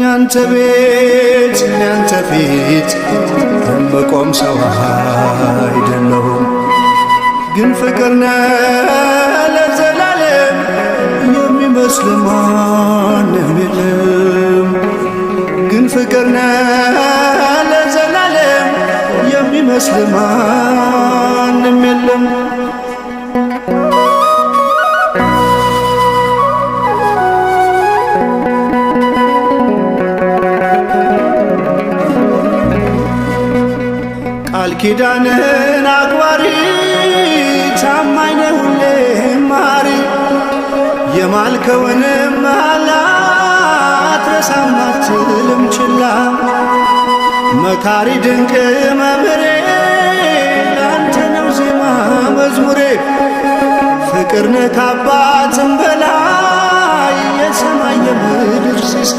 እኔ አንተ ቤት፣ እኔ አንተ ፊት የምቆም ሰው አይደለሁም፣ ግን ፍቅር ነህ ለዘላለም፣ የሚመስል ማንም የለም። ግን ፍቅር ነህ ለዘላለም፣ የሚመስል ማንም የለም። ቃል ኪዳንህን አክባሪ፣ ታማኝ ነህ ሁሌም መሃሪ፣ የማልከውንም መሃላ አትረሳም አትልም ችላ። መካሪ ድንቅ መምህሬ፣ ላንተ ነው ዜማ መዝሙሬ። ፍቅር ነህ ከአባትም በላይ፣ የሰማይ የምድር ሲሳይ።